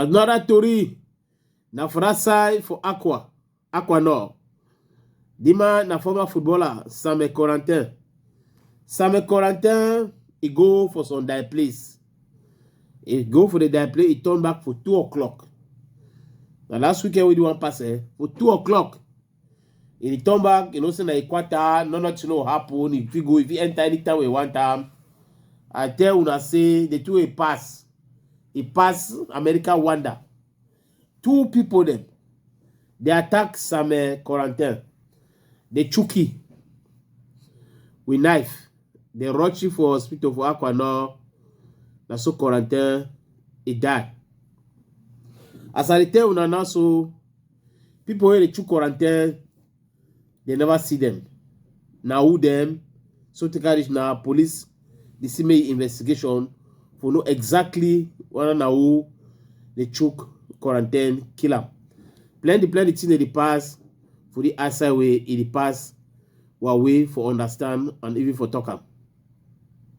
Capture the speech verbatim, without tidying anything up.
Another tori na for that side for Aqua, Aqua Nord. The man na former footballer Samuel Corentin. Samuel Corentin, he go for some die place. He go for the die play, he turn back for two o'clock. Na last weekend we do one pass eh, for two o'clock. He turn back, you know, say na a quarter, no nothing no happen. If you go, if you enter anytime we want time, I tell una say the two a pass. He pass America Wonder. Two people dem. They attack Samuel Corentin. They chuki with knife. They rush him for hospital for Aqua Nord. Na so Corentin, he die. As I dey tell una now, so people wey dey chook Corentin, they never see them. Na who them? So take reach na police. They see me investigation for know exactly whether na who they chook Corentin, kill am. Plenty, plenty thing dey pass for the outside way, e dey pass our way for understand and even for talk am.